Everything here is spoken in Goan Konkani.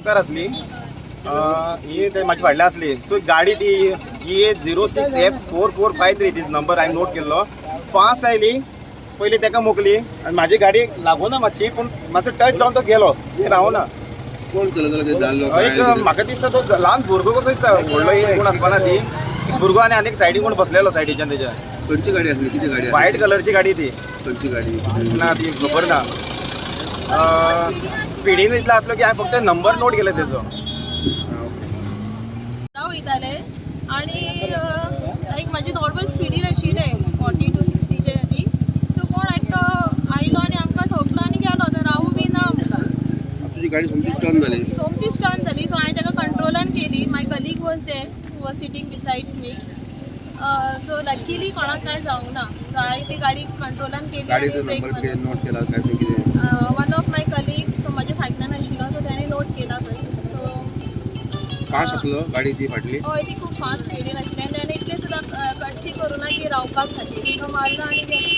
मुखार आसली, ही ते म्हाजी फाटल्यान आसली. सो गाडी ती GA 06 F 4453, this number हांवें नोट केल्लो. फास्ट आयली, पयली ताका मोकली आनी म्हाजी गाडी लागूना मातशी, पूण मातसो टच जावन तो गेलो, हे रावना. कोण चलयतालो, कितें जाल्लो? एक म्हाका दिसता तो ल्हान भुरगो कसो दिसता, व्हडलो एक कोण आसपाना ती. एक भुरगो आनी आनीक सायडीन कोण बसलेलो सायडीच्यान तेच्या. खंयची गाडी आसली, कितें गाडी आसली? व्हायट कलरची गाडी ती. खंयची गाडी? ना, ती खबर ना. स्पिडीन इतलो आसलो की हांवें फक्त नंबर नोट केले तेजो. हांव वयतालें आनी लायक म्हाजी नॉर्मल स्पिडीर आशिल्लें, 40 टू 60चेर ती. सो कोण एकटो आयलो आनी आमकां ठोकलो आनी गेलो. तो रावूं बी ना आमकां. तुजी गाडी सोमतीच टर्न जाली? सोमतीच टर्न जाली. सो हांवें ताका कंट्रोलान केली. My colleague was there, was sitting besides me, so luckily कोणाक कांय जावंक ना. सो हांवें ती गाडी कंट्रोलान केली आनी गाडीचो ब्रेक नंबर मारलो. कितें नोट केला काय तुवें कितें? वन ऑफ my colleague, तो म्हाज्या फाटल्यान आशिल्लो, सो ताणें नोट केला खंय. सो फास्ट आसलो गाडी ती फाटली? हय, ती खूब फास्ट स्पिडीन आशिल्ली आनी ताणें इतलें सुद्दां कटसी करूं ना की रावपाक खातीर. तो मारलो आनी गेलो.